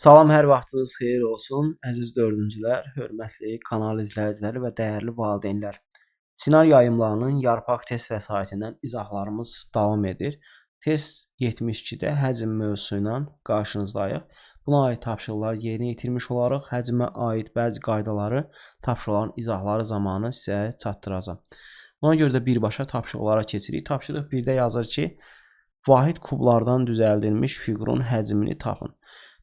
Salam, hər vaxtınız xeyir olsun, əziz dördüncülər, hörmətli kanal izləyiciləri və dəyərli valideynlər. Sinar yayımlarının yarpaq test vəsaitindən izahlarımız davam edir. Test 72-də həcm mövzusu ilə qarşınızdayıq. Buna aid tapşırıqları yerinə yetirmiş olarıq. Həcmə aid bəzi qaydaları tapşırıqların izahları zamanı sizə çatdıracağam. Buna görə də birbaşa tapşırıqlara keçirik. Tapşırıq 1-də yazır ki, vahid kublardan düzəldilmiş fiqurun həcmini tapın.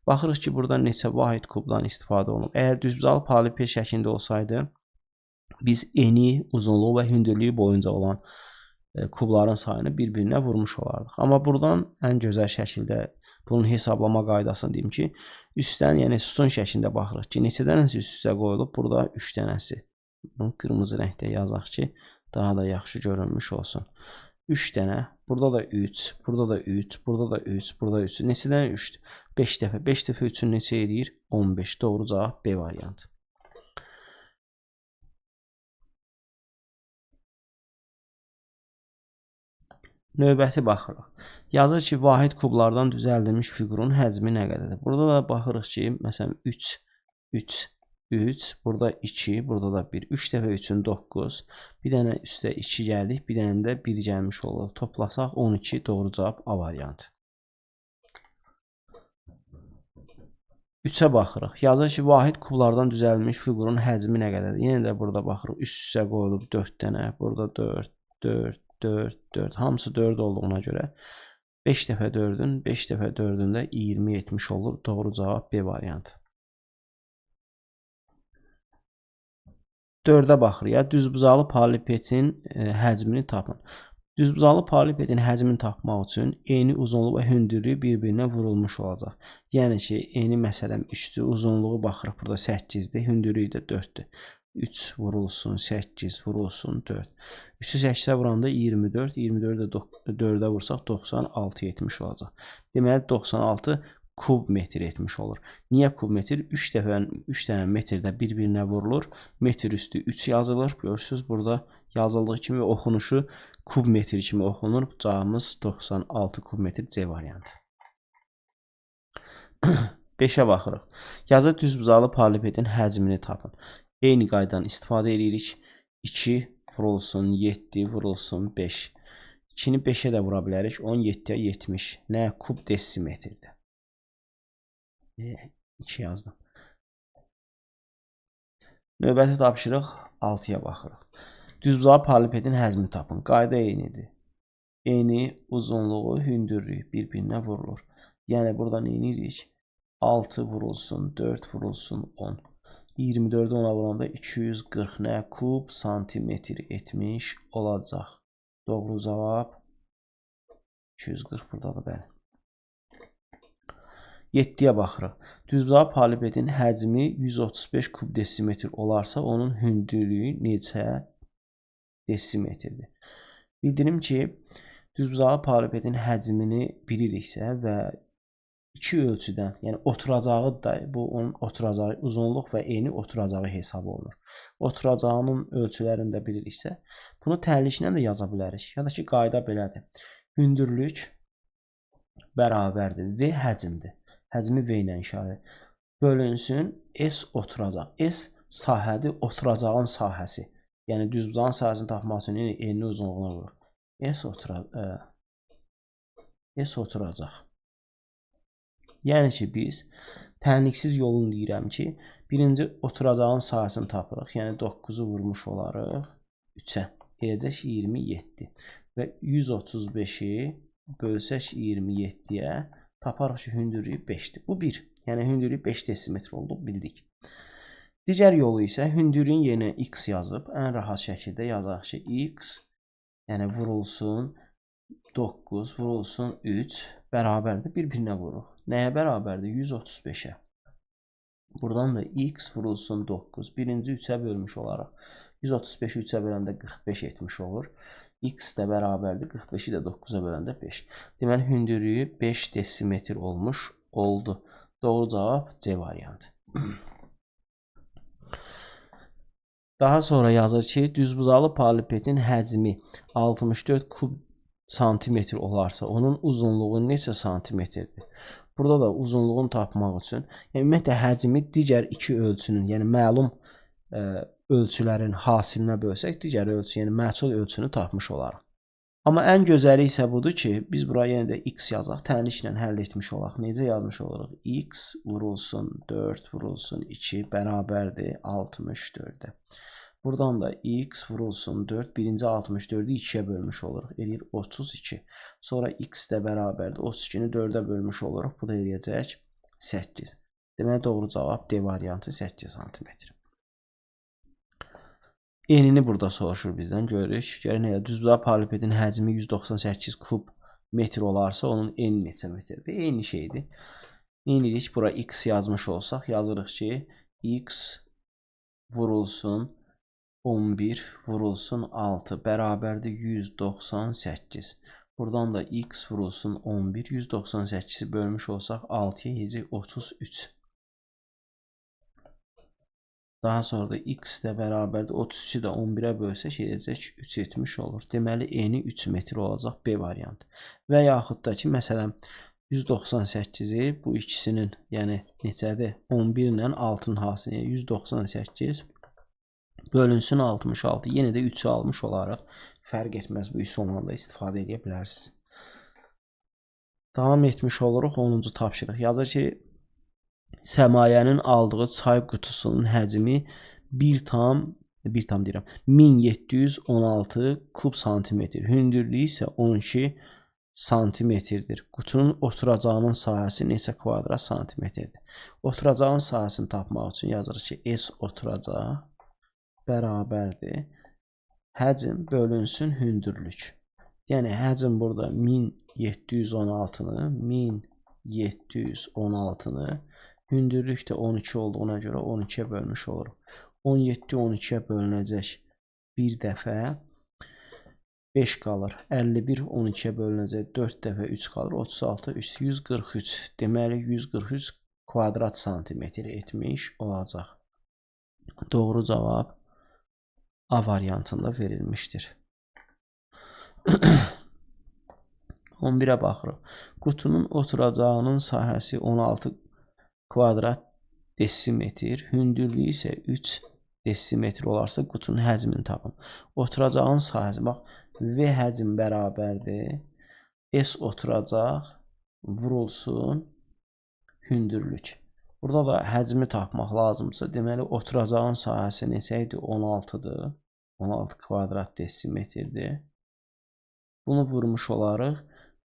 Baxırıq ki, burada neçə vahid kubdan istifadə olunub. Əgər düzbucaqlı paralelipiped şəklində olsaydı, biz eni, uzunluğu və hündürlüyü boyunca olan kubların sayını bir-birinə vurmuş olardıq. Amma buradan ən gözəl şəkildə bunun hesablama qaydasını deyim ki, üstdən, yəni sütun şəklində baxırıq ki, neçə dənəsi üst-üstə qoyulub? Burada 3 dənəsi. Bunu qırmızı rəngdə yazaq ki, daha da yaxşı görünmüş olsun. 3 dənə, burada da 3, burada da 3, burada da 3, burada 3. Neçə dənə 3-dür? 5 dəfə. 5 dəfə 3-ün neçə eləyir? 15. Doğru cavab B variantı. Növbəti baxırıq. Yazır ki, vahid kublardan düzəldilmiş fiqurun həcmi nə qədərdir? Burada da baxırıq ki, məsələn 3, 3, 3, burada 2, burada da 1. 3 dəfə 3-ün 9. Bir dənə üstə 2 gəldik, bir dənə də 1 gəlmiş olur. Toplasaq 12, doğru cavab A variantı. 3-ə baxırıq. Yazır ki, vahid kublardan düzəldilmiş fiqurun həcmi nə qədərdir? Yenə də burada baxırıq. Üst-üstə qoyulub 4 dənə. Burada 4, 4, 4, 4. Hamısı 4 olduğuna görə 5 dəfə 4-ün, 5 dəfə 4-ün də 20 etmiş olur. Doğru cavab B variantı. 4-ə baxırıq. Ya, düzbucaqlı paralelipipedin həcmini tapın. Düzbucaqlı paralelipipedin həcmini tapmaq üçün eni, uzunluğu və hündürlüyü bir-birinə vurulmuş olacaq. Yəni ki, eni məsələn 3-dür, uzunluğu baxırıq burada 8-dir, hündürlüyü də 4-dür. 3 vurulsun, 8 vurulsun, 4. 3-ü 8-ə vuranda 24, 24-ü də 4-ə vursaq 96 etmiş olacaq. Deməli, 96 kub metr etmiş olur. Niyə kub metr? 3 dənə metrdə bir-birinə vurulur. Metr üstü 3 yazılır. Görürsünüz, burada yazıldığı kimi oxunuşu kub metr kimi oxunur. Cavabımız 96 kub metr C variantı. 5-ə baxırıq. Yazır düzbucaqlı paralelipipedin həcmini tapın. Eyni qaydadan istifadə edirik. 2 vurulsun, 7 vurulsun, 5. 2-ni 5-ə də vura bilərik. 17-yə 70. Nə? Kub desimetrdir. 2 yazdım. Növbəti tapşırıq 6-ya baxırıq. Düzbucaqlı paralelipipedin həcmini tapın. Qayda eynidir. Eni, uzunluğu, hündürlüyü bir-birinə vurulur. Yəni burada nə edirik? 6 vurulsun, 4 vurulsun, 10. 24-ü 10-a vuranda 240 nə? Kub santimetr etmiş olacaq. Doğru cavab 240 buradadır, bəli. 7-yə baxırıq. Düzbucaqlı paralelipipedin həcmi 135 kub desimetr olarsa, onun hündürlüyü neçə desimetrdir? Bildirim ki, düzbucaqlı paralelipipedin həcmini biliriksə və iki ölçüdən, yəni oturacağı da, bu onun oturacağı uzunluq və eni oturacağı hesab olunur. Oturacağının ölçülərini də biliriksə, bunu tərliklə də yaza bilərik. Ya da ki, qayda belədir. Hündürlük bərabərdir. V həcmdir. Həcmi V ilə işarə. Bölünsün S oturacaq. S sahədir, oturacağın sahəsi. Yəni düzbucağın sahəsini tapmaq üçün enli uzunluğuna vururuq. S oturacaq. Yəni ki, biz tənliksiz yolunu deyirəm ki, birinci oturacağın sahəsini tapırıq. Yəni 9-u vurmuş olarıq 3-ə. Eləcək 27. Və 135-i bölsək 27-yə taparıq ki, hündürlüyü 5-dir. Bu 1. Yəni hündürlüyü 5 desimetr oldu, bildik. Digər yolu isə hündürlüyün yerinə x yazıb, ən rahat şəkildə yazaq ki, x, yəni vurulsun 9, vurulsun 3 bərabərdir. Bir-birinə vururuq. Nəyə bərabərdir? 135-ə. Buradan da x vurulsun 9. Birinci 3-ə bölmüş olaraq. 135-i 3-ə böləndə 45 etmiş olur. X də bərabərdir. 45-i də 9-a böləndə 5. Deməli, hündürlüyü 5 desimetr olmuş oldu. Doğru cavab C variantı. Daha sonra yazır ki, düzbucaqlı paralelipipedin həcmi 64 kub santimetr olarsa, onun uzunluğu neçə santimetrdir? Burada da uzunluğunu tapmaq üçün, yəni ümumiyyətlə həcmi digər iki ölçünün, yəni məlum ölçülərin hasilinə bölsək, digər ölçü, yəni məhsul ölçünü tapmış olarıq. Amma ən gözəli isə budur ki, biz bura yenə də x yazaq, tənliklə həll etmiş olaq. Necə yazmış oluruq? X vurulsun 4 vurulsun 2 bərabərdir 64-ə. Buradan da x vurulsun 4, birinci 64-ü 2-yə bölmüş oluruq. Eləyir 32. Sonra x də bərabərdir 32-ni 4-ə bölmüş oluruq. Bu da eləyəcək 8. Deməli, doğru cavab D variantı 8 sm. Enini burada soruşur bizdən. Görürük. Görək nə? Düzbucaqlı paralelipedin həcmi 198 kub metr olarsa, onun eni neçə metrdir? Eyni şeydir. Nə edirik? Bura x yazmış olsaq, yazırıq ki, x vurulsun 11 vurulsun 6 bərabərdir 198. Buradan da x vurulsun 11, 198-i bölmüş olsaq 6-ya yeyəcək 33. Daha sonra da x də bərabərdir 33-ü də 11-ə bölsək eləyəcək 3 etmiş olur. Deməli, eni 3 metr olacaq B variantı. Və yaxud da ki, məsələn, 198-i bu ikisinin, yəni neçədir? 11 ilə 6-nın hasili, yəni 198 bölünsün 66. Yenə də 3-ü almış olaraq. Fərq etməz, bu üsuldan da istifadə edə bilərsiniz. Davam etmiş oluruq 10-cu tapşırıq. Yazır ki, səmayənin aldığı çay qutusunun həcmi 1716 kub santimetr, hündürlüyü isə 12 santimetrdir. Qutunun oturacağının sahəsi neçə kvadrat santimetrdir? Oturacağın sahəsini tapmaq üçün yazırıq ki, S oturacaq bərabərdir həcm bölünsün hündürlük. Yəni həcm burada 1716-nı 1716-nı hündürlük də 12 olduğuna görə 12-yə bölmüş oluruq. 17 12-yə bölünəcək bir dəfə 5 qalır. 51 12-yə bölünəcək 4 dəfə 3 qalır. 36 3 143. Deməli 143 kvadrat santimetr etmiş olacaq. Doğru cavab A variantında verilmişdir. 11-ə baxırıq. Qutunun oturacağının sahəsi 16 kvadrat desimetr, hündürlüyü isə 3 desimetr olarsa qutunun həcmini tapın. Oturacağın sahəsi, bax, V həcm bərabərdir. S oturacaq vurulsun hündürlük. Burada da həcmi tapmaq lazımdırsa, deməli oturacağın sahəsi neçə idi? 16-dır. 16 kvadrat desimetrdir. Bunu vurmuş olarıq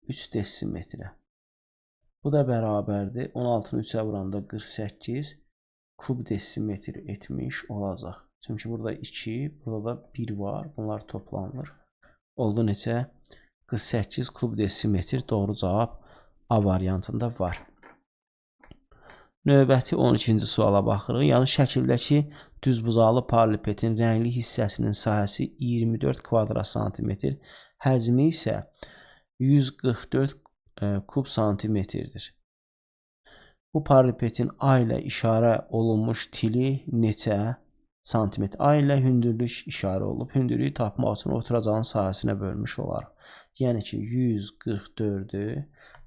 3 desimetrə. Bu da bərabərdir. 16-nı 3-ə vuranda 48 kub desimetr etmiş olacaq. Çünki burada 2, burada da 1 var. Bunlar toplanır. Oldu neçə? 48 kub desimetr. Doğru cavab A variantında var. Növbəti 12-ci suala baxırıq. Yəni şəkildəki düzbucaqlı paralelipedin rəngli hissəsinin sahəsi 24 kvadrat santimetr, həcmi isə 144 kub santimetrdir. Bu paralelipedin A ilə işarə olunmuş tili neçə santimetr? A ilə hündürlük işarə olunub. Hündürlüyü tapmaq üçün oturacağın sahəsinə bölmüş olarıq. Yəni ki, 144-ü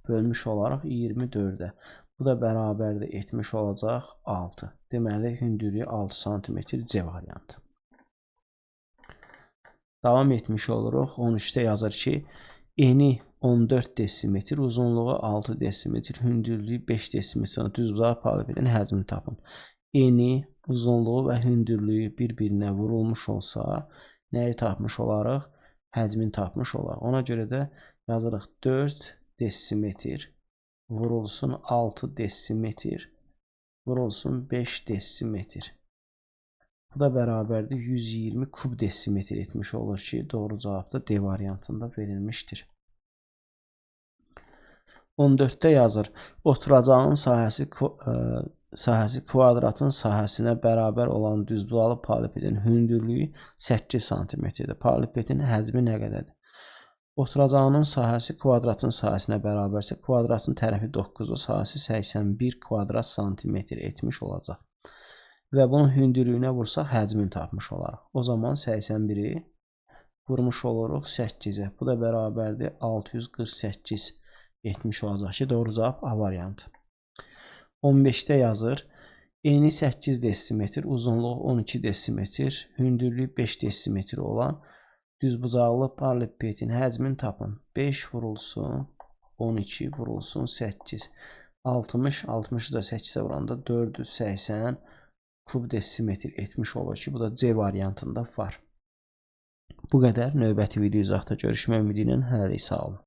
bölmüş olaraq 24-ə. Bu da bərabərdir etmiş olacaq 6. Deməli, hündürlüyü 6 sm C variantı. Davam etmiş oluruq. 13-də yazır ki, eni 14 desimetr, uzunluğu 6 desimetr, hündürlüyü 5 desimetr. Düzbucaqlı paralelipedin həcmini tapın. Eni, uzunluğu və hündürlüyü bir-birinə vurulmuş olsa, nəyi tapmış olarıq? Həcmini tapmış olarıq. Ona görə də yazırıq 4 desimetr vurulsun 6 desimetr vurulsun 5 desimetr. Bu da bərabərdir 120 kub desimetr etmiş olur ki, doğru cavab da D variantında verilmişdir. 14-də yazır. Oturacağın sahəsi kvadratın sahəsinə bərabər olan düzbucaqlı paralelipedin hündürlüyü 8 sm-dir. Paralelipedin həcmi nə qədərdir? Oturacağının sahəsi kvadratın sahəsinə bərabərsə, kvadratın tərəfi 9-dur, sahəsi 81 kvadrat santimetr etmiş olacaq. Və bunun hündürlüyünə vursaq, həcmini tapmış olarıq. O zaman 81-i vurmuş oluruq 8-ə. Bu da bərabərdir 648 70 olacaq ki, doğru cavab A variantı. 15-də yazır. Eni 8 desimetr, uzunluğu 12 desimetr, hündürlüyü 5 desimetr olan düzbucaqlı parallelepipedin həcmini tapın. 5 vurulsun, 12 vurulsun, 8. 60, 60-ı da 8-ə vuranda 480 kub desimetr etmiş olur ki, bu da C variantında var. Bu qədər. Növbəti video izahda görüşmək ümidi ilə hələlik sağ olun.